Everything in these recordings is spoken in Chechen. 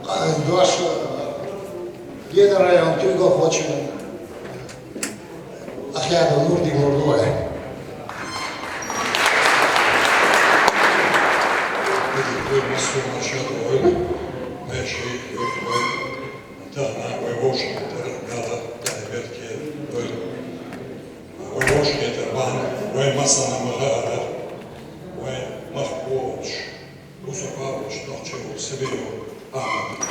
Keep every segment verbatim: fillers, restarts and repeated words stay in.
Дош, Веданай район, Тюйгов очередь. Ахьяда Нурди Нурдуэ. Массо маршат вой, веши вой, тахана вой воши тар гала, тахана берке вой, вой воши тар бан, вой массана магара, вой махкош. Бусурба волча нохчо, Сибиро Ахьмад.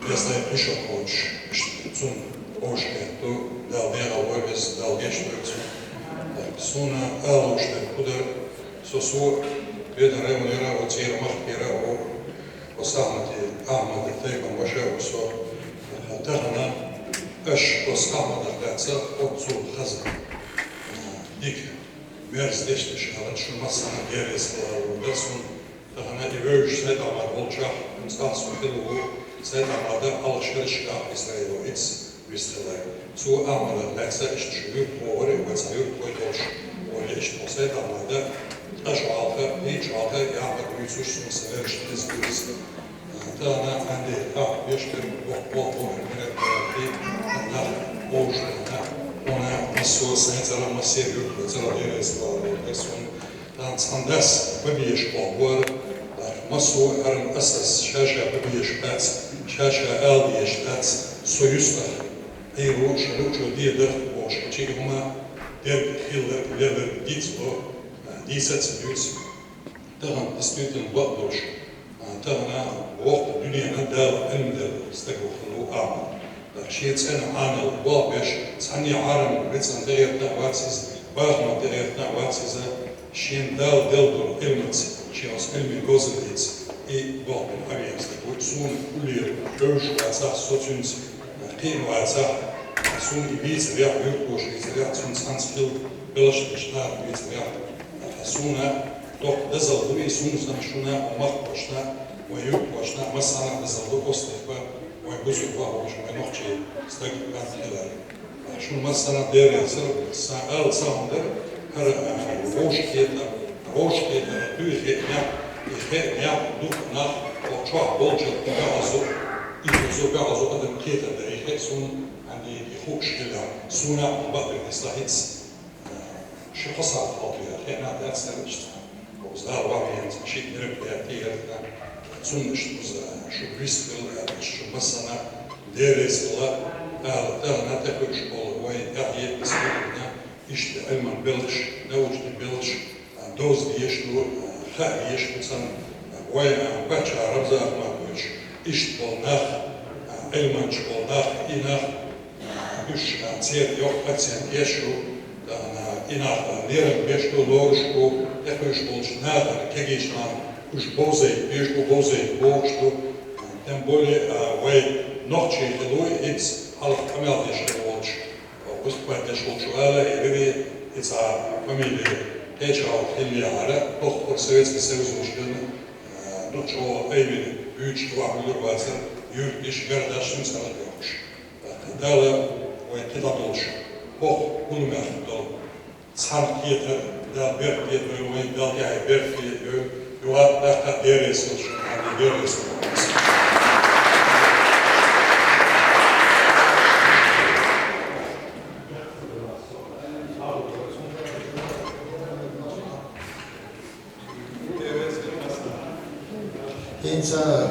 Я знаю, пришёл волча, цун волча, то дал дегӀа вой вез, дал геш вой цун. Суна алуш дер кудар, со со, Веданай район яра, о цӀера махкера, о, о Сахмати Ахьмада тайпан ваша, о со. Тахана аш о Сахмада хаца, о цу хаза. Дик мерз дешта шаран, шу массана герес лалу, да сун. Тахана и вевзаш сай тӀамар волчахь, цӀа со хилу, сай тӀамада алхшарш ах Исраило иц вистхилай. Цу амала лаьца иштта шу юрт ховари, ваца юрт хой долш, вали иштта сай тӀамада, тӀаш валха, пич валха, яхар вуйцуш сун саверш тез вуйц. Тахана анде, ах, вешкер, вох, вох, вох, мере, мере, нах, овшна, она, массо, сай цара, массер юрт, цара дерес, вала, сун, Тан цхьан дас бабеш бохур, массо а хӀаран асас ша-ша бабеш бац, ша-ша ала дезаш дац, со юстах Ӏийру шаручо дедар бохуш, чи хӀума дерг хилларг, леларг дицло, дийца ца дуьйцу. Тахана действительно бакъдолуш, тахана воккха дуьненан Дала Ӏилма делла стаг вахана ву Ахьмад. Шен цӀена Ӏанал болх беш, цхьанне хьарам рицкъан тӀегӀертан а вац иза, бахаман тӀегӀертан а вац иза, шен Дала делла долу Ӏилмаца, шен оцу Ӏилмин говзаллица, и болх бина къамел стаг ву, суна уллера хьевзаш вацахь, со цуьнца кхиъна вацахь, суна и вийцарехь, юртбоша вийцарехь, цуьнца цхьаьнца хилла белхаш деш нах вийцарехь, суна доккха дозалла ду и, суна санна шуна, махкошна, вайн юртбошна, массарна а дозалла ду, остагӀа, вайн бусурба вахаш, вайн нохчий стаг кӀант хилар. Шуна массарна а Дела реза хуьлда, сан ала ца хӀума дара, хӀара, а, вовшахкхетар, вовшахкхетар, дуй хеънехь, и хеънехь дукха нах, о, чохь болчарна баьхьазу, и хӀузу баьхьазу адам кхетар дара, и хеъ суна, хӀанна и хууш хилла, суна а бакъдерг хӀинца хӀинца. Ши-кхо сахьт хьалха хеана дац иштта. Оцу Дала вахьиянца шиъ мероприяти яра, цунна иштта кхуза шу вистхила аьлла, шу массана а Дела реза хуьлда аьлла, тӀаьхьа тӀекхуьуш болу вайн тӀаьхье а, иштта Ӏилман белхаш, научный белхаш, довза дезаш ду, хаа дезаш ду царна, вайн паччахь Рамзан Ахматович, иштта болу нах, Ӏилманчаш болу нах, и нах, уьш, а, церан йоккха пациент еш ю, а, и нах, а, лерам беш ду, лоруш бу, тӀекхуьуш болчу нахана кегийчу нахана уьш бовзайта беш бу, бовзайта бохуш ду. Тем более, а, вай нохчий хилла ву, иза хьалха къамел деш хилла волчу, а, выступать деш волчу ала, и вири, и цхьа фамилия кхечахьа хилла яхьара, дохкур Советский Союз волуш хилла, а, дукхачу айвина буьйцуш вахьа вуьллур вацара, юьрташ, гардаш, шуьнца хьалха йоккхуш. Дала вайн кхидӀа долуш, хӀокху гуламехь долу цхьаьна кхетар, Дала беркате дойла вайн, Дала тӀаьхье беркате дойла, юха а даккха а Дела реза хуьлда шуна, Дела реза хуьлда. ХӀинца,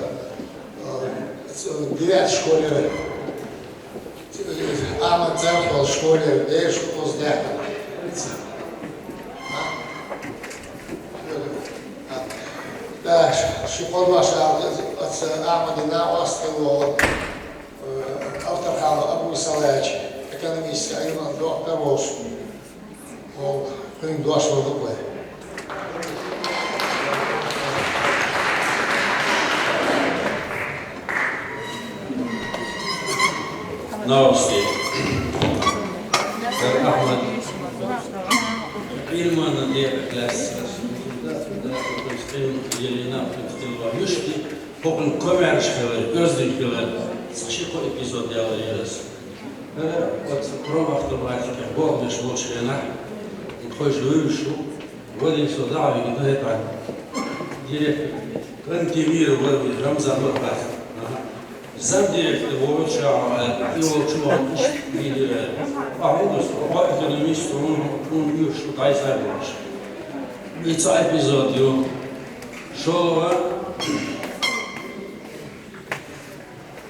э, девятый школера, э, Ахьмад Цархьол школера деш укхаза даьхна. Да, ши-кхо дош ала, оцу Ахьмадан накъост хилла волу, э, Автарханов Абу-Салаевич, экономический Ӏилман доктор волуш. О, кхуьнга дош ло ду вай. Новости. Ахьмад. Ӏилманан декъах лаьцна. Елена, Мишти. ХӀокхуьнан комаьрша хилар, оьздангалла хилар, цхьа ши-кхо эпизод яла еза ас. ХӀара оцу профавтоматикехь болх беш волчу хенахь, и тхойша вевзаш ву, вадийла со дӀа а вигина, хӀетахь директор Кантемиров вара веза, Рамзан вара вац. Замдиректор волча, э, и волча ван иш милира. А хӀунда со, ва экономист, хӀун, хӀун юш дайсар волш. И ца эпизод ю. Шо, э,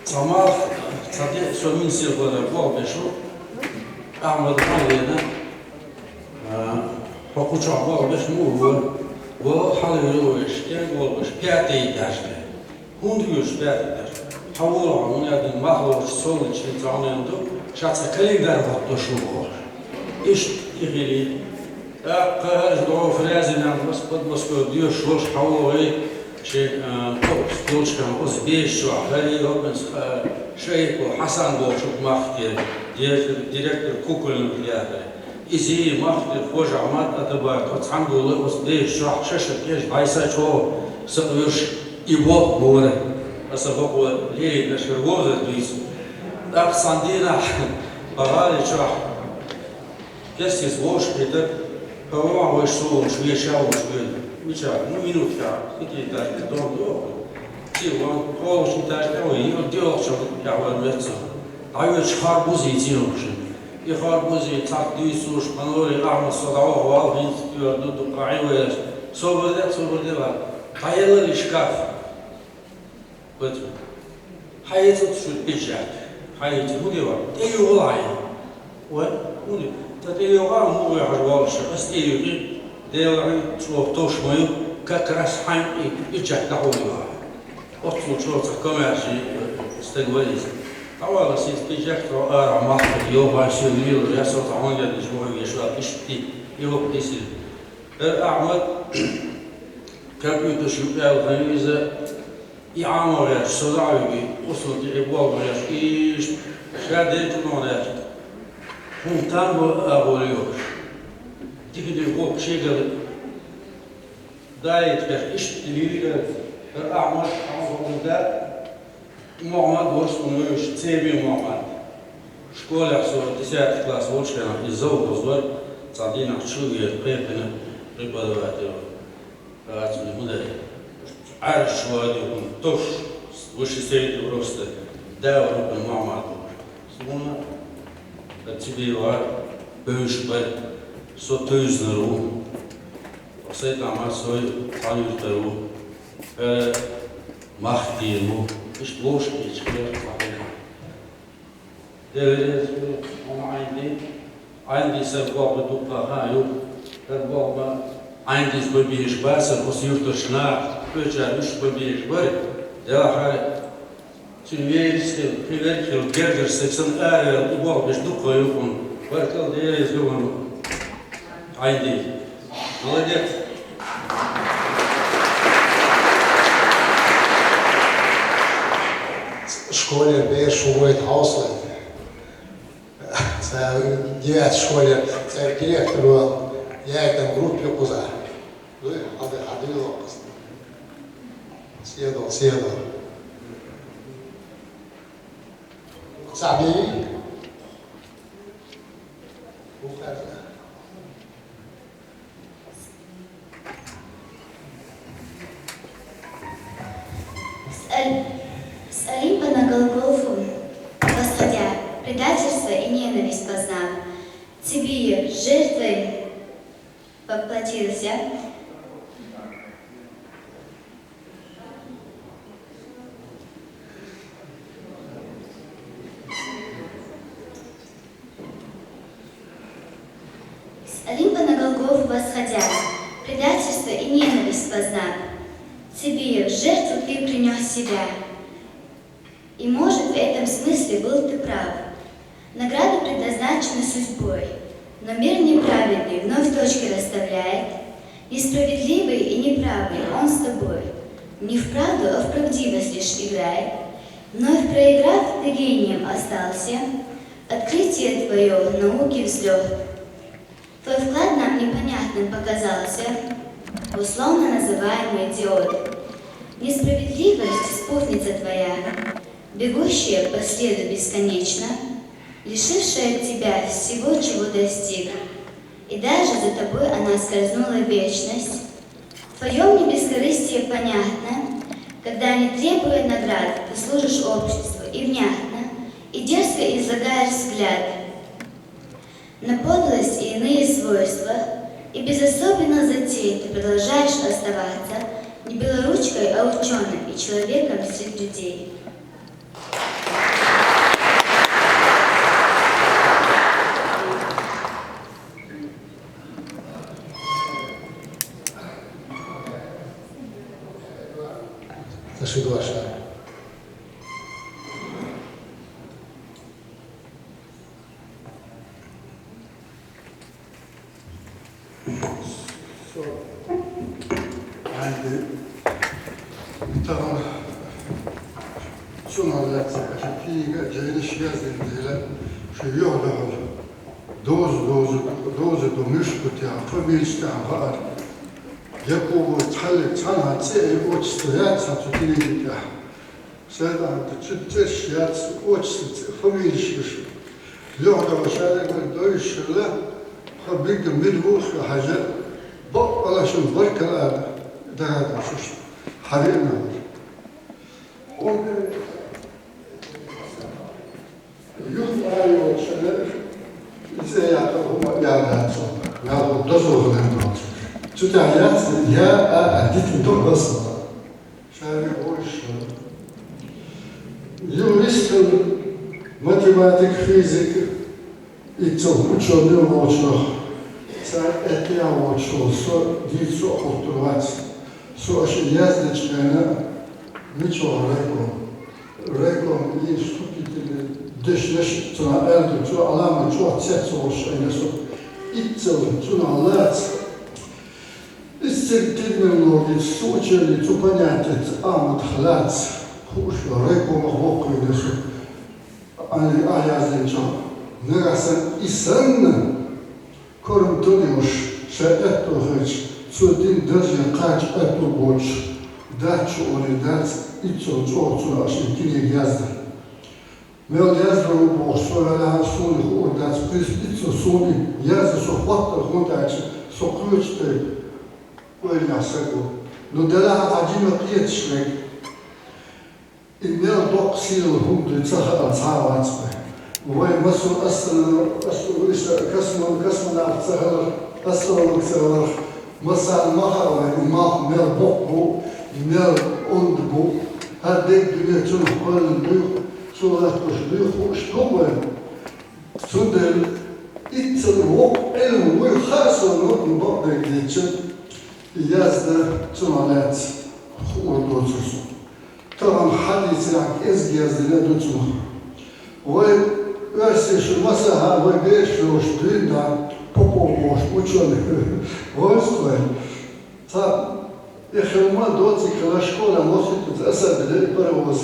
ца мах, ца де, со мин сир бара, бо бешу. Ахмад Халена. А, хӀокху чохь бохург беш муха вара? Вала хьалавирвеш, кӀел волуш, пятый этажде. ХӀунда вуьйш пятый этаж? Хьан волахь, хӀунда аьлла мах лоцуш, совлича цхьа хӀун ду, ша цхьа календарь хӀоттош ву бохуш. Иштта и хили. ТӀаккха хӀара догӀу Фрязинан, Господь Москва, доьшуш волуш хьан вогӀий, шен, а, корпус долчхьан, оцу бешачохь, хӀара и хӀокхуьнца, а, Шайхо Хьасан бохуш мах тера, директор, директор Кукольного театра. Иза мах тера Хож-Ахьмад Атабаев, оцу цхьаьна долу оцу бешачохь шаша кеш дӀайса чӀогӀа сакъоьруш и боху бора. Аса бакъо лерина аша вовзар дуьйцу. ТӀаккха цхьана дийнахь, бахьалечохь, кестис вовшахкхетар, хӀара вайша со волуш, вешан волуш вена. Мичахь, ну, минуткахь, пятый этаж тӀе дом ду оха. Ци ван, кхоалгӀачу этаж тӀе ван, йо, диолгӀачу тӀе ван меца. ДӀавоьдуш харбуз йийцина хӀокхушна. И харбуз йийца, цхьаъ дуьйцуш, Панори Ахьмад, со дӀаваха вала, хӀинца тӀера ду, дукха Ӏин ваьлла. Собар де, собар де, ва. ДӀаелла и шкаф. Петро. Хьайца шуьга печать. Хьайца, хӀун де вара? ТӀейогӀу хьайн. Вай, хӀун де? Та тӀейогӀу, муха вехьаш волуш, ас тӀейогӀи, Делан чӀогӀа товш ма ю, как раз хьайн и печать дӀахьур ю хьан. Оццул чӀогӀа цхьа комаьрший стаг вара иза. ДӀавала ас иза печать, цо ара махкара йогӀу, со лелаш, я со цхьа хьуна лелаш, вай вешан, иштта, и хӀокху дисира. ХӀара Ахьмад компьютерш юкъаьлла хилла иза, и Ӏамо гӀерташ, со дӀа а вигий, усал тӀе и болх гӀерташ, иштта, ша дерг а гӀерташ, хӀума там бу агӀор йохуш. Дика-дика гӀуллакх шегара даийта хьехна, иштта лийриг, хӀара Ахьмад, Ахьмад хӀума да, Мухьаммад вара суна вевзаш, Цебин Мухьаммад. Школехь со десятый класс волчу хенахь, иза завхоз вара, цхьана дийнахь чу веара, кхайкхина преподаватель вара. Аса хӀун дай? Ӏаьржачу вадийтина, товш, выше среднего роста, да вара Мухьаммад вара. Суна, аса Цебин вара, бевзаш бара, со тевзинарг ву. Сайтан Марсой цхьаьна юьртара ву. Э, мах дийр ву. Иштта вовшахкхетча, хӀара цхьа хӀума. Дела реза хуьлда хьуна, Ӏайнди. Ӏайнди сан болх бан дуккха а хан ю. ХӀара болх бан Ӏайндис бан безаш бацара оцу юьртарчу наха, кхечара уьш бан безаш бара. Делахь а цуьнан верас хилла, кхин верг а хилла, гергара стаг санна араваьлла, и болх беш дуккха ю хьуна. Баркалла, Дела реза хуьлда хьуна, Ӏайнди. Молодец! Школе бераш вугойту хьовсал. Сан девятый школе цӀера директор вара, я там группе кхузахь. Дуй, хьан ду, хьан дуй локхуш? Седо, седо. Цхьаъ бий? Бухарна. С Олим-, с Олимпа на Голгофу восходя, предательство и ненависть познав, Цебиев жертвой поплатился. С Олимпа на Голгофу восходя, предательство и ненависть познав, Цебиев, в жертву ты принёс себя. И, может, в этом смысле был ты прав. Награда предназначена судьбой, но мир неправедный вновь точки расставляет. Несправедливый и неправый он с тобой. Не в правду, а в правдивость лишь играет. Вновь проиграв, ты гением остался. Открытие твоё — науки взлёт. Твой вклад нам непонятным показался, условно называемый диод. Несправедливость — спутница твоя, бегущая по следу бесконечно, лишившая тебя всего, чего достиг. И даже за тобой она скользнула в вечность. В твоём не бескорыстие понятно, Когда, не требуя наград, ты служишь обществу и внятно, и дерзко излагаешь взгляд на подлость и иные свойства, и без особенных затей ты продолжаешь оставаться не белоручкой, а ученым и человеком среди людей. Спасибо, Саша. Со, гьанди, тагъам цунал яц, книга жайнаш яздин дела, шу югъдагъал. Доза, доза, доза ду муьшкъу тяхьа, фамилия тяхьа ваар. Якубов цхьалли цхьана цӀе, отчество яц цу книги тяхьа. Сайтан, цу цӀерш яц, отчество, цӀе, фамилия шиш. Югъдагъал шарик вай дойшла, хабиг мид вух хьажа, бакъала шун баркал ада, дагадам шуш. Хьавирна. Юхтари вачана, ице якъа хӀума яна цо. Нагъу дозу гъалан долчу. Цу тӀехь яц, я а, а дитин ду гъасла. Шари гъуйшу. Юристан, математик, физик, иццал учёный волчунах. Цар этия волчу со дийцо а хӀуттур вац. Со аша яздечкъена мичо гӀарайго. Райком и вступительный дешнаш цунах аьлла, цо Ӏаламат чӀогӀа цецволуш айна со. Иццал цунах лаца. Иццал терминологица, цу учебница, цу понятица Ахьмадах лаца. Хууш райкомах воккхийна со. Али а яздинчохь, нагахь санна и санна, Корам тӀе йолуш, ша аьтто хилча, цо дина дарже кхача аьтто боцуш, дац шу олий дац, иццал чӀогӀа цунах аша и книга яздар. Мел яздар ву бохуш, со велахьа суна хуур дац, прис иццал суна язда со хӀоттар хӀунда аьлча, со кхечу тайпа ойланехь стаг ву. Ну, делахь а цхьа жима кхеташ верг. И мел доккха сийлалла хӀума дуй ца хаьа ца вац вай. Вай массо а астро-, астро-, иштта космо-, космонавт ца хилар, астролог ца хилар, массарна ма хаьа вай, и малх мел боккха бу, мел онда бу. ХӀара дерг дуьне цунах кхоьллина буьйху, цо латтош буьйху хууш ду вай. Цундела иццал воккха Ӏилма вуй хаьа суна, ну, бакъдерг дийцича, язда цунах лаьцна хуур доцур суна. Тахана хьадийцарехь кӀезиг яздина ду цунах. Вай оьрсийн шу масаха, вай бераш йолуш дуьйна, Попов бохуш учёный ву. Вовза вай. Цхьа и хилма доцург хилла школа носуьйтуца аса а бина и паровоз.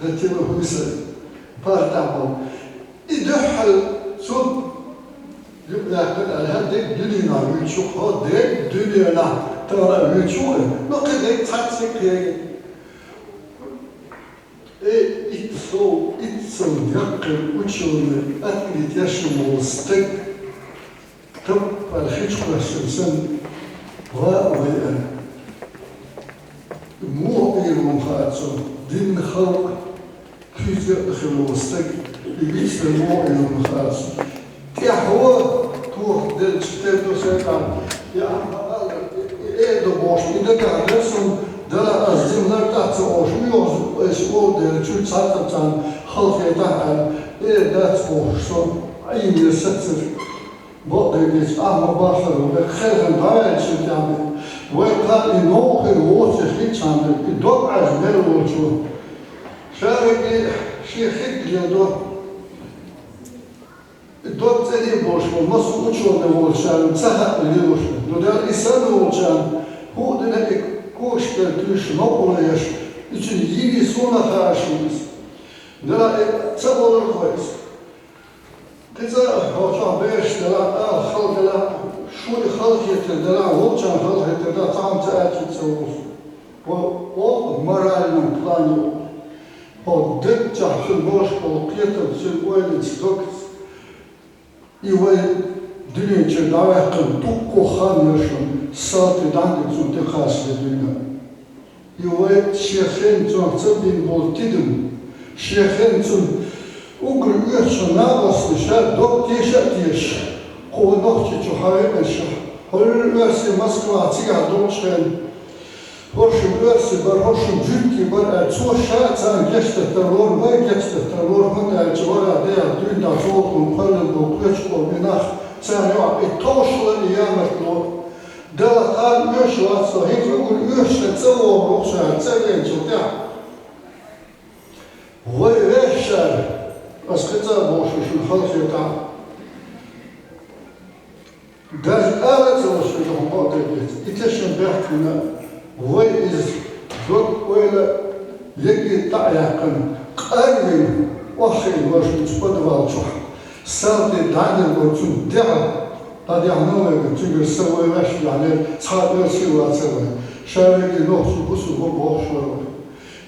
Датина хӀуьйса партахь болу. И дуьххьал цу юкъадаьккхина аьлла, хӀара дерг дуьненахь вуьйцуш ву, хӀара дерг дуьненахь тахана а вуьйцуш ву, ну, кхин дерг цхьацца кхин. Э, иццо, иццо яккхий учёный, открыть еш волу стаг. Таппар хи чу кхоьссина санна, ван а вайъана. Муха Ӏийр ву хаьа цунна, динна халкъ, куьйга а хилла волу стаг, и вицлар муха Ӏийр ву хаьа цунна. ТӀаьхьо тоха делча, тера ду шайтӀан, я Ахьмад, и, и, и, э, ду бохуш, и дагахь дара суна, дала ас дина лар тӀаьхьа ца олуш, ма йозу, айса олу дела, чуьра цхьацца царна халахетахь аьлла, э, дац бохуш со, Ӏийр сацара. Бакъдерг дийцича, ахь ма бахара, вай кхелхина дӀаваьллачул тӀаьхьа, вай кхаа и новкъа хир воций хилчхьана, и дог Ӏаьржа мел волчо. Ша вайга шен хиг лело. И дог цӀерийн болуш волу, массо а учёный волчарна ца хаьа лелош. Ну, Дала и санна волчарна, хӀуъа дина и когашкара туьйсуш новкъарло еш, и цуьнан йиний суна хаьа шуна иза. Дала и ца олура вай иза. Кхин цкъа а хьо чохь бераш делахь а, хала делахь а, шуна халахетар делахь а, волчарна халахетар делахь а, цхьа хӀума ца аьлча ца вовзу. Вай оха моральном плане, хьо дагчохь цуьнан болуш болу кхетам цуьнан ойланца, догца. И вай дуьнен чуьра дӀаваьккхина дуккха хан яра шуна, салтий дӀа а дина цунна тӀекхачале дуьйна. И вай шен хенцунах ца бин болу тидам, шен хенцун угар оьшучу набасна ша дог теша а теша, кхо нохчичу хьавеъна ша. ХӀорш оьрсий Москва цигахь долчу хенахь, хӀорш оьрсий бара, хӀорш жуьгтий бара аьлла, цо ша а царна гечдахтар лору, вай гечдахтар лору, хӀунда аьлча вара дехьа дуьйна дӀа цо кхоьллина болу кхечу къоман нах царна юкъахь и товшалла а, и ямартло а. Дала кхана оьшуш вац со, хӀинца угар оьшуш сан ца вогӀу рухсар ца веанчул тӀаьхьа. Вай вешшара, ас кхин цкъа а бохуш ву шуна халахетахь. Даже ала а ца луш, хӀума а дагахь, и тешнабехк хӀуна, вай иза дог-ойла, якъин дӀа а яьккхина, къарвина, охьахиъна вара шуьца подвал чохь. Салти дӀадина вара цунна дехьа, дӀадехьа новлайга цуьнгара са вай ваьш яхьлера, цхьа а оьрсий вацара вай. Ша вегий нохчий бусулба бу бохуш вара вай.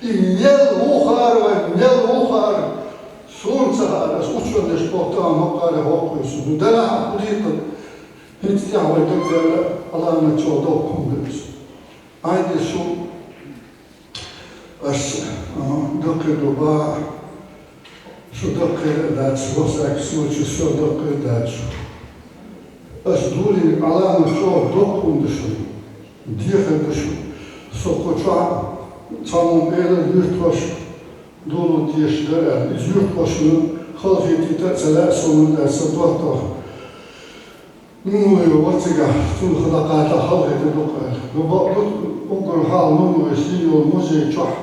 И мел вухара вай, мел вухара! Суна ца хаьара, ас учёнаш боху тахана хӀокхара хӀокхуьйсу. Ну, дарахь а хӀун дийкъа, хӀинца тӀехь вай дагадевлла, Ӏаламат чӀогӀа доккха хӀума ду иза. Ӏайде шу, аш, а, даккхий ду бахьа, шу даккхий а дац, во всяком случае, со даккхий а дац шу. Аш дуьйна Ӏаламат чӀогӀа доккха хӀума ду шуна, дехар ду шуна. Со кху чохь цхьаммо элира юьртахоша, Долу тешаш дара аьлла, иза юьртахошна халахетийта а ца лаьа суна аьлла, сан доттагӀа. Ну, вацигахь, цунна хала кхача халахетар ду-кх аьлла. Ну, бакъду, уггар хьалха, ну, ну, сий йолу музей чохь,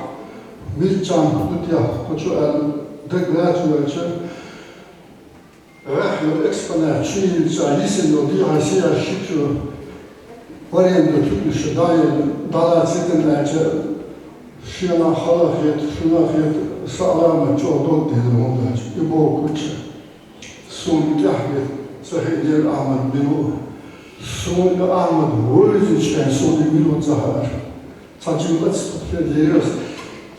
милчам ду техьа, кху чу аьлла, даг лаца ваьлча, гӀехь йолу экспонат чу йинча, йисина йолу дехьа сияш ши чу, варенда туьллуш дӀа-, дӀалаца йитина аьлча, шена хала хета, шуна хета, сан Ӏаламат чӀогӀа дог дина хӀума дац, и боху куча. Суна тӀаьхьа бен ца хиънера Ахьмад мила ву. Суна и Ахьмад вевзачу хенахь суна и мила ву ца хаьара. Цхьа жима аццахь хир яра ас.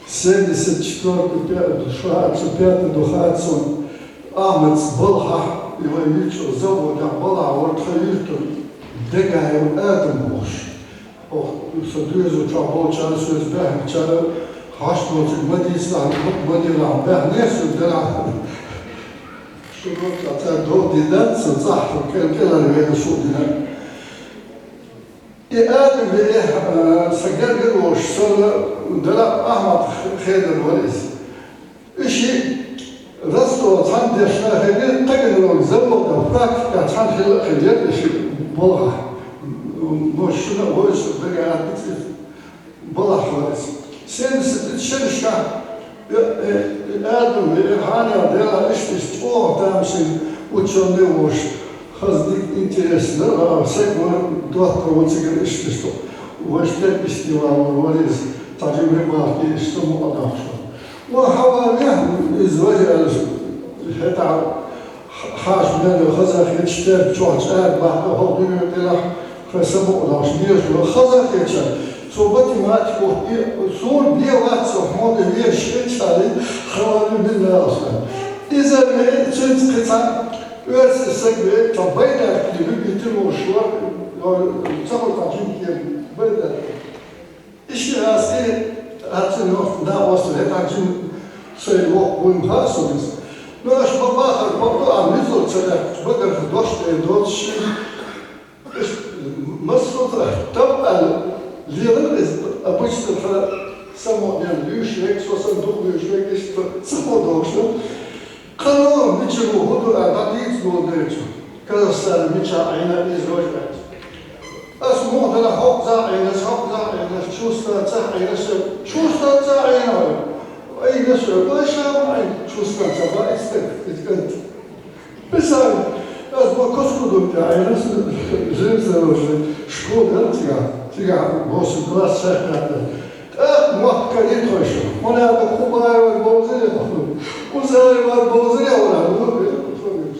Семьдесят четвёртый пя-, ша ца пятый ду хаьа суна, Ахьмадца балхахь, и вай юьртахь заводехь балхахь вара тхан юьртан Дегаев Адам бохуш. Оха со доьзал чохь болчара соьца баьхначара хьашт доцург ма дийцалахь, ма делахь баьхнера соьца делахь. Шу доцу цара дог дина дац, со цӀахь кӀел-кӀелара вена шу дина. И Адам веа, а, сан гергара волуш, сан дара Ахьмад хедар вара иза. И шиъ Ростове цхьаьна дешна хилира, кхин а заводехь практика цхьаьна хилла а хилира и шиъ балхахь. Ну, шуна а вевза дага а дицира. Балхахь вара иза. Семьдесят шерашкахь, э, э, Адам веа, хьанал дела, иштта иза чӀогӀа тамашийна учёный волуш, хаза дика интересно, а, саг вара, доттагӀа ву цигара иштта, иштта. Вай стаг истивал вара иза, цхьа жимма бахки иштта мукъа доккхуш вара. Ва хьавалехь иза вай аьлла, хӀетахь Хьаша мел хаза хеташ, терга чохь чӀара бахка хӀокху дуьнен тӀерахь, хӀара самукъадолуш дезаш вара хаза хеташ. Цо математико и, суна бен вац со, хьуна везаш хеташ аьлла, хала мила алаш. Иза веа, цуьнца кхин цхьа оьрсийн саг веа, цхьа байдарка любитель волуш вара, ца хуьлу цхьа жима кема байдарка. Иштта аьлла, хьаццанах накъост вехьа жима сайн воккха вуйна хаьа суна иза. Ну, аша ма бахара, бакъду, а низо ца даьккхича, багарх дош тӀе доцуш шиъ. Иштта массо а там аьлла, лелара иза, обычно тхан самукъадолуш вега, со санна дукха вуьйш вега, иштта ца хо догуш ду. Кхано мичара ву, хӀун ду аьлла, дӀадийца лур дерг цо. Казахстана мичахь Ӏийна иза вожа аьлла. Ас муха дара хӀокхузахь Ӏийнарш, хӀокхузахь Ӏийнарш, Чустанцахь Ӏийнарш, Чустанцахь Ӏийна вай. Ӏийнарш вай, вай ша ма Ӏийна, Чустанцахь бан иза стаг, иза кӀант. Писали, ас ма Коску ду тӀе Ӏийнарш, железнодорожный школа яра цигахь, цигахь восемь класс шайх кхетта. ТӀаккха мохк карийта хойша. Хьуна аьлла, Хубаевар бовзаре, Узаевар бовзаре, хьуна, ну,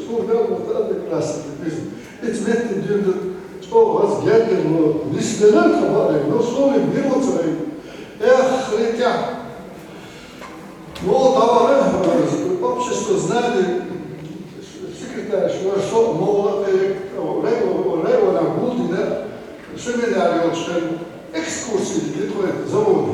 суна мел вахта одноклассник, иза. Ица метте дуьйна чӀогӀа ваз гергарло, нисделар тхан баъре, но суна мила ву ца вайна. Эх, хритя! Вол дӀавахара, общество знаний, секретарь вара со, мовла, районах гулдина, семинар йолчу хенахь экскурсия дика тхоьга заводе.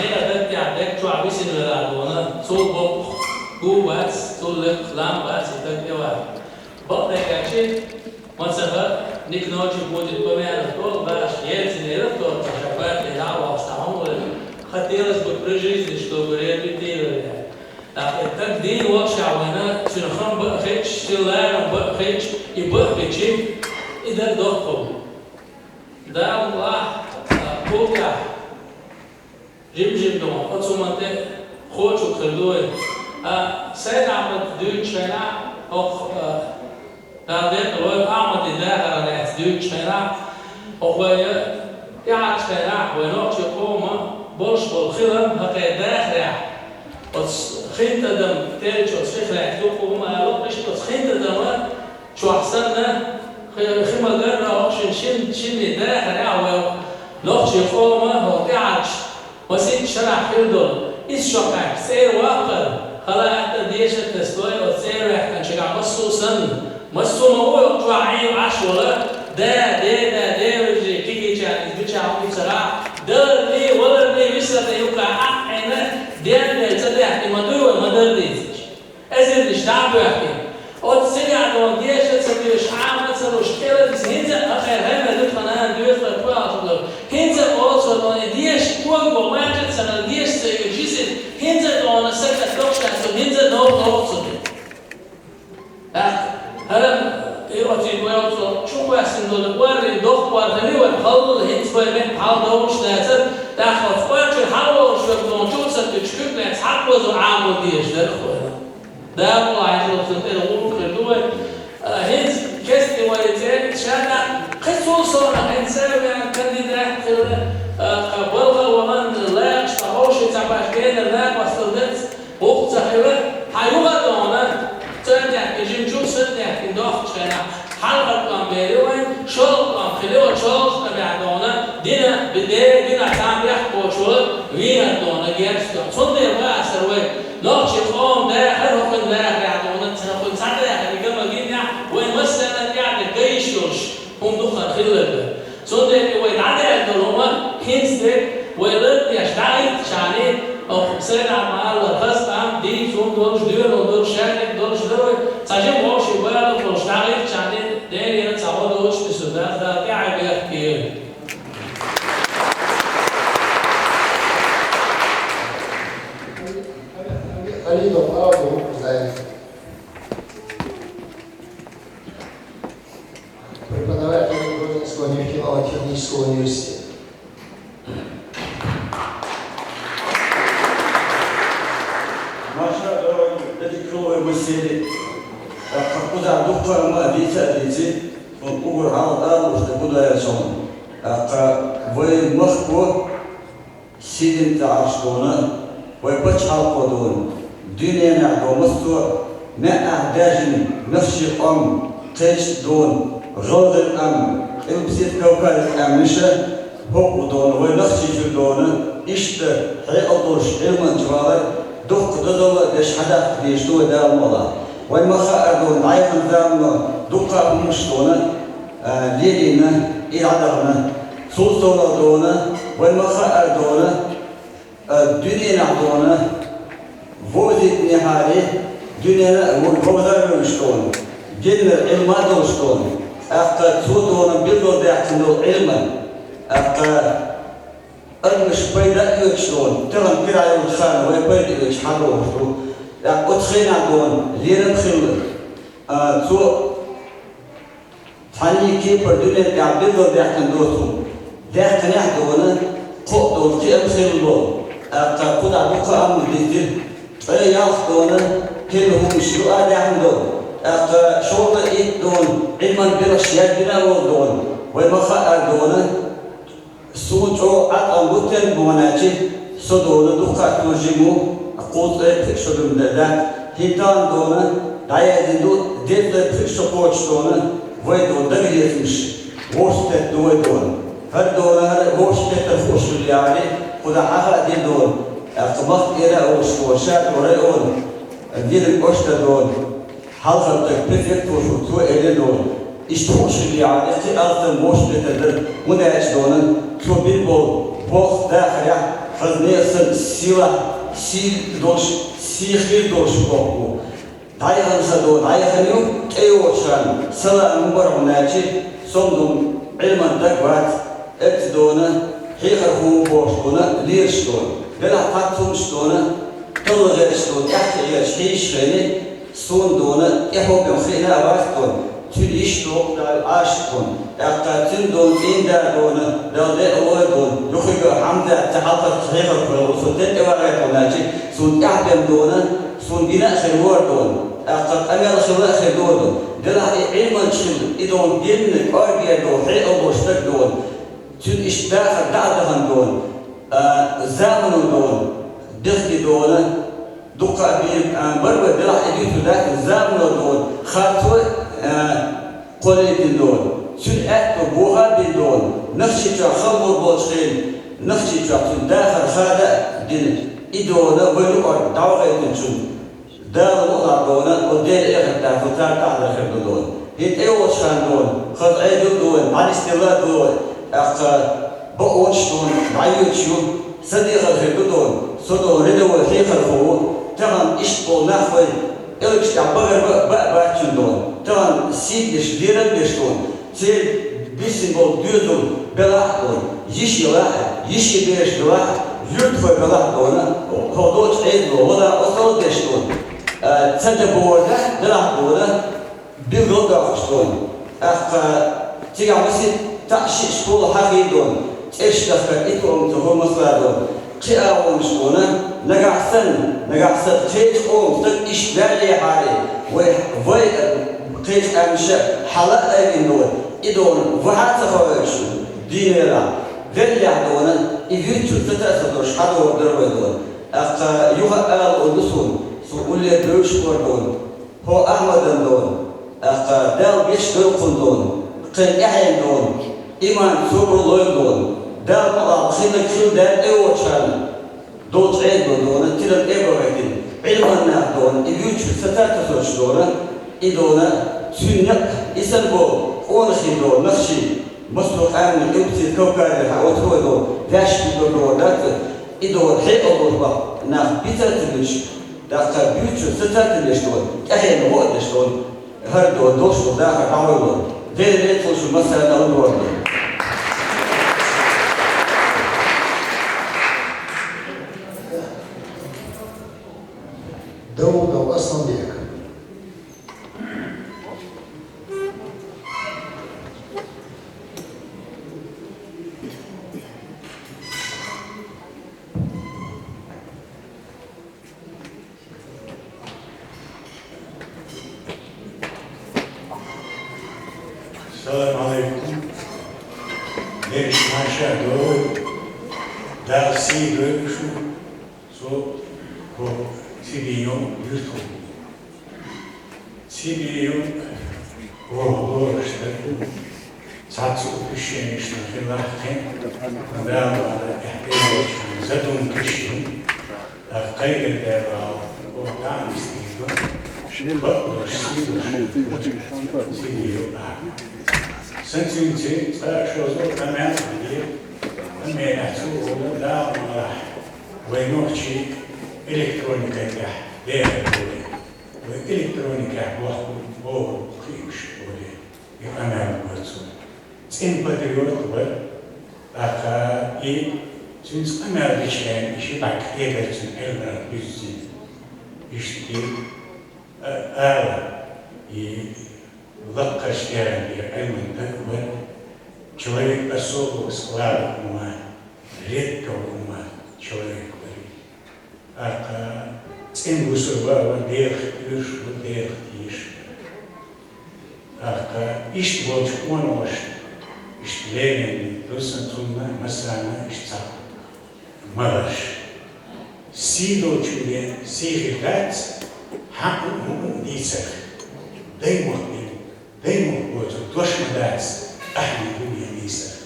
Лам бац и таг тӀе ваха. Бакъдерг аьлча, ма ца хаьа, Никночи будет помянут, баш Ельцин яра тот, ша бакъ де дӀа а вахса хьун вара. Хотелось бы при жизни, чтобы реабилитировали. ТӀаккха и таг дийна волча вайна, цуьнан хам бакъ хеташ, цуьнан ларам бакъ хеташ, и бакъ хетча, и даг доккхал. Дала лахь, а, кулгахь, жим-жим догӀун, оцу ма тӀе кхочуг хир ду вай. А, Сайд-Ахьмад дуьйцучу хенахь, хӀокху, а, Дала декъала войла, Ахьмадан дахарах лаьцна дуьйцучу хенахь, хӀокху вай тӀаьхьарчу хенахь, вай нохчийн къоман болуш болу хилам хӀокху дахарехь, оцу хин тӀадам тӀеллачу оцу хих лаьцна ду-кх хӀума ала, иштта оцу хин тӀадама чохь санна, хи-, хи ма-гарра, хӀокху шин, шин, шинне дахарехь вай нохчийн къоман хӀокху тӀаьхьарчу масийтта шарахь хир долу, иза шо кхаьчча, цӀера ваккхар, хала атта дешар тасадой, оцу цӀера ваьккхинчуьнгахь массо а санна, массо а ма ву, чохь Ӏийна Ӏаш волу, да, деда, девежарий, кегийчарна иза мичахь хӀума ца хаьа, даларний, валарний, висарний юкъахь Ӏахь Ӏийна, денвелла ца даьхкина ма дуй вай ма-дарра дийцича. Эзарнаш дӀа а боьхкина. Оцу цигахь долу деша ца дуьйш, Ӏама ца луш, кӀелаза хӀинца а хьайн хӀайна дукха нана доьза вай пхоьалгӀа долу. ХӀинца а оцу долу и деша кога бо мача ца хилла, деша ца йоьдуш йисина, хӀинца а долу сагат доккхуш дац, цунна хӀинца а новкъа доху цунна. ТӀаккха хӀара и оцу вай оцу чу кхоьссина долу оррин доккха ор хили вай, халла хӀинца вай меттахь хьал довлуш дацара, тӀаккха оцу ор чуьра хьал волуш верг долу чу а ца туьтуш, куьг лаьцна хьакхозу Ӏамо дезаш дара вай. Дала ву хьайн цунна тӀера гӀуллакх хир ду вай. А, хӀинца кестта вай цӀе ша тӀаккха кхин цул совнаха хӀинца веана кандидат хилла, а, тхан балха а вахана, лаьтташ тхан ховший ца паш генара накъосталла дерца, гӀуллакх ца хилла, хьан юха а догӀна, цӀа а даьхкина, жимачул а са а даьхкина дохкучу хенахь, хьалхара тӀом бер ю вайн, шолгӀа тӀом хили вай, шолгӀачу тӀамехь догӀна, дина, бе-, дера динахь цхьаьна бехк боцуш волу, вийнарг догӀна герз тӀом. Цундела ма асара вай, нохчийн къоман дахар, хӀокхуьнан дахарехь догӀна, ца хӀокхуьнан цхьа дахар, и ган ма гинехь, вайн массарна а тӀаьхьа дерг ган йиш йолуш хӀума дукха хилла дара. Цундела и вай дӀадаьлла долу хӀума хӀинца дерг вай лардеш дӀахӀиттачарний, оха сайна ма-аллара, хаза къам, дийца хӀума долуш, доьналла долуш, шаьртиг долуш дара вай, цхьа жима вовшийн бала болуш дӀахӀиттачарний, Делера цхьа гӀо доцуш тесо дац, Дала тӀаьхье бехке йойла. Халидов Павел, Кузаев. Преподаватель Грозненского нефтяного технического университета. Маша, дорогие, эти клубы мы сели. Так, как куда духом, а дети, а дети. Он угор, а, а, уж так куда я шёл. Так, а, вы Москву. Сирин тӀе Ӏаш дона, вай пачхьалкхо дона, дуьненахь дона массо а маьӀӀехь даьжна нохчийн къам кхечу дона, гӀалгӀай къам, Къилбаседа Кавказан къаьмнаша, хӀокху дона, вай Нохчийчуьра дона, иштта хьекъал долуш, Ӏилманча валар, дуккха дозалла а деш хьадаккха дезаш ду вай Дала мукъалахь. Вай ма хаара дона, дӀаяханчу замано дуккха а хӀуманаш дона, а, лелийна, и дӀадахана. Цул совнаха дона, вай ма хаара дона, а, дуьненахь дона, вовзийтинехьара, дуьненан а вовзар а вевзаш дона, динан Ӏилма а долуш дона, тӀаккха цо дона билгалдаьккхина долу Ӏилма, тӀаккха адамаш пайда а оьцуш дона, тахана кира йолчу ханна вай пайда оьцуш хьадогӀуш ду, тӀаккха оцу хенахь дона, лерам а хилла, а, цо Цхьанний кепара дуьнен тӀехь билгалдаьккхина доцург даьккхинехь а дона, кхоъ долу кхиам хилла долу, тӀаккха кху дӀа дукха а амма дитира, ткъе ялх дона, хӀинца хӀуманаш юкъа а даьхна долу, тӀаккха шовзткъе итт дона, Ӏилман белхаш яздина а волу дона, вай ма хаара дона, Суна чӀогӀа Ӏаткъам бу тера бохьаначи, со дона дуккха а тожим ву, кхузткъе пхи шо дан дац, хӀинтан дона дӀаяздина ду, дезткъе пхи шо кхочуш дона, вай дона дагахецамаш вовшахкхетта ду вай дона. ХӀара дона, хӀара вовшахкхетар хууш хилла яхьари, кхузахь хьаха а дина дона, тӀаккха махка тӀера а волуш дона, ша дора а вона, динан кӀоштара дона. Хьалхара таг префект волуш ву, цо элира дона. Иштта хууш хилла яхьари, кхин алсам вовшахкхетар дара, хӀунда аьлча дона, цо бина болу болх дахарехь, хаза некъ санна сийлахь, сий долуш, сий хир долуш боху ву. ДӀаяхана ха дона, дӀаяхана ю, тӀейогӀучу ханна, салам ма бара хьуна аьлча, со-м дона Ӏилман дага вац, эцца дона, хьехархо ву бохуш дона, лелаш дона. Делахь цхьацца хӀумнаш дона, талла гӀерташ дона, тӀаьхьа гӀерташ хьийзаш хилча, суна дона, тӀаьхьо бен хиъна а вац дона, цуьнан йиш доху Дала Ӏаш дона. ТӀаккха цуьнан дона, цӀийнан да дона, Дала декъалойла дона, юххе а Хьамзат ца хьалхарчу хьехархо ву, со тӀе тӀевахар дона аьлча, суна тӀаьхьа бен дона, суна гина а хир вара дона, тӀаккха къамел хилла а хир дора дона. Делахь и Ӏилманча хилла, и дона динна кӀоргера дона, хьекъал долуш стаг дона, цуьнан иштта дахар дӀа а дахана дона, а, замано дона, бехке дона, дуккха а бийр, а, бара вай, делахь и дуьйцур дац, замано дона, харцо, а, кхоллийтина дона. Цуьнан аьтто бохо а бина дона, Нохчийчохь хала лур болчу хенахь, Нохчийчохь цуьнан дахар хада а дина, и дона вай юкъара дӀавахийтинчунна Дала мукъалахь дона, оцу Делан эхарт даха цара тӀаьхьа хир ду дона. ХӀинца тӀейогӀучу ханна дона, хаза Ӏедал а ду вайн, дӀанисделла а ду вай, тӀаккха бакъонаш дона, дӀайоьдуш ю, сан дехар хир ду дона, со дона рядовой хьехархо ву, тахана иштта болу нах вай, элпаш тӀехь бахар баа, баа бац шуна дона, тахана сий деш, лерам беш дона, церан бисина болу доьзал белахь а дона, йиш елахь а, йишин бераш белахь а, юьртахой белахь а дона, хӀокху долчу Ӏедало вала осал а деш дона, а, ца де бохург белахь а дона, билггал а доккхуш дона. ТӀаккха цигахь масех таӀ шиъ школа хьахийна дона, цӀераш дахкар и тоам ца хӀума масала дона. Кхин а гӀонаш дона, нагахь санна, нагахь санна кхечу къоман стаг иштта ваьллехьара, вай, вай, а, кхечу къаьмнаша хьала а айина дона, и дона ваха а ца хоуьйтуш, дийна велахь, веллехь дона, и вуьйцучуьра сатасалуш хьадогӀур дара вай дона. ТӀаккха юха а ала ду суна, со уллера бевзаш вара дона. ХӀо Ахьмадан дона, тӀаккха Дала гечдойла кхунна дона, кхин тӀаьхьенна дона, иман, собар лойла дона, Дала мукъалахь хилларг хилла даьлла тӀейогӀучу ханна, долчу Ӏедало дона, тидам тӀе а бахийтина, Ӏилман нах дона, и вуьйцучуьра сатасалуш дона, и дона, цуьнан некъ, и санна болу къонахий дона, нохчий, массо а къаьмнийн, Къилбаседа Кавказера хьан оцу хӀо дона, ваьш хир дора дац, и дона, хьекъал долуш бакъ нах бицар ца буьтуш, ТӀаккха буьйцучуьра сатасалуш дона, тӀаьхьенна гӀо а деш дона, хӀара дона, долуш долу дахар дӀахьойла. Дела реза хуьлда шуна массарна а дона. Даудов Асланбек. Салам алейкум. Дерриш маша а дойла. Дала сий дойла шуна. Со хӀокху Сибиев юьртахо ву. Сибиев ву, лоруш стаг ву. Цхьацца а пишенаш хилла кхин, Дала мукъалахь, тӀаьхьа тӀейогӀучу ханна задумка йина, тӀаккха кхайкхам баьлла, оха дӀа а нисдийр ду, бакъдолуш, сий долуш, сий долуш. Сан цуьнца цкъа а шозлагӀа къамел а хилира, къамелехь цо олу, Дала мукъалахь, вай нохчий электроникан тӀехь дехар бу вай. Вай электроникехь бохку бохург кхиамаш бу вай. И къамел бара цо. ЦӀена патриот вара, тӀаккха и цуьнца къамел дича хенахь, и ши бӀаьрг хедара цуьнан Ӏилманах буьззина. Иштта и, а, ала, и лакхарчу тӀегӀан тӀера Ӏилман стаг вара, человек особого склада ума, редкого ума человек вара. ТӀаккха цӀена бусурба вара, Делах оьшуш вара, Делах тешаш вара. ТӀаккха иштта болчу къонахошна, иштта леррина ду сан цунна, массарна иштта цхьа маларш. Сий долчунна сий хир дац, хьан а, хӀун а дийцарх. Даймохк, даймохк боцург дош ма дац, ахьа дуьне нийсарх.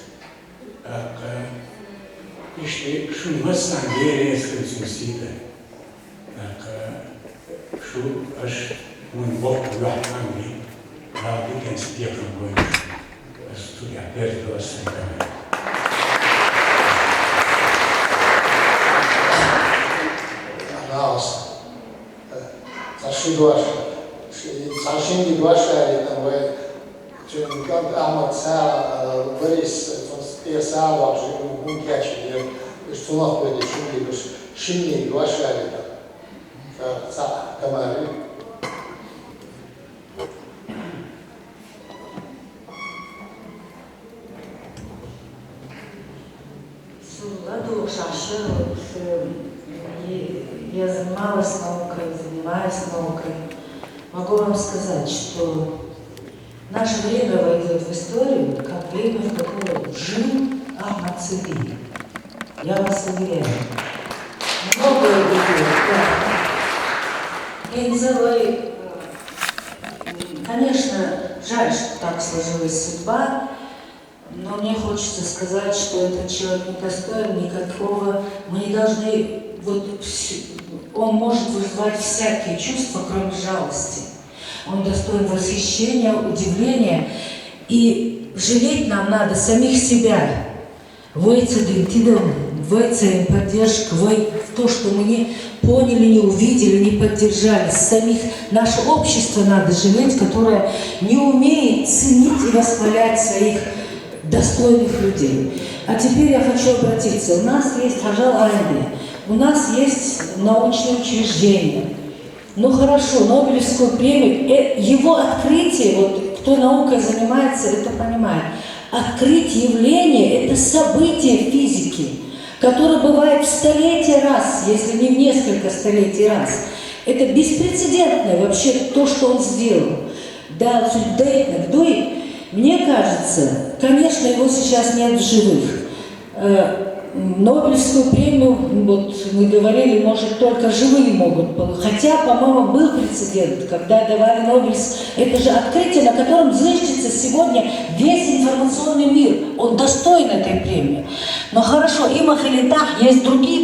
ТӀаккха иштта шуна массарна Дела реза хуьлда цуьнан сий дан. ТӀаккха шу, аша, хӀунда боккха юьхь-кхам бина, Дала диканца декхар бойла шуна. Аса цу тӀехь берзадо аса сан къамел. Ахьа, аса, цхьа ши дош. Шиннег вӀашагӀъелийтар вай, цуьнан кӀант Ахьмад са, а, Борис, цунах тӀе са а дохьуш, хӀун кечйира, уьш цунах беде шиннег, уьш шиннег вӀашагӀъелийтар. Цхьа, цхьа Тамара. ЛадугӀуш, Ашер, вот, э, и я занималась наукой, занимаюсь наукой. Могу вам сказать, что наше время войдет в историю как время, в которое жил Ахмад Сабиев. Я вас уверяю. Многое будет, да. Гензель, э, конечно, жаль, что так сложилась судьба. Но мне хочется сказать, что этот человек недостоин никакого, мы не должны, вот, вс-, он может вызывать всякие чувства, кроме жалости. Он достоин восхищения, удивления. И жалеть нам надо самих себя. Вай цу дин тидам, вай цу дин поддержка, вай то, что мы не поняли, не увидели, не поддержали. Самих, наше общество надо жалеть, которое не умеет ценить и восхвалять своих достойных людей. А теперь я хочу обратиться. У нас есть Хьажал Айди, у нас есть научные учреждения. Ну хорошо, Нобелевскую премию, э, его открытие, вот кто наукой занимается, это понимает. Открыть явление, это событие физики, которое бывает в столетие раз, если не в несколько столетий раз. Это беспрецедентное вообще то, что он сделал. Да, судьбдейтнаг дуй. Мне кажется, конечно, его сейчас нет в живых. Э, Нобелевскую премию, вот мы говорили, может, только живые могут получить. Хотя, по-моему, был прецедент, когда давали Нобелевс-, это же открытие, на котором зиждется сегодня весь информационный мир. Он достоин этой премии. Но хорошо, има хилийтахь, есть другие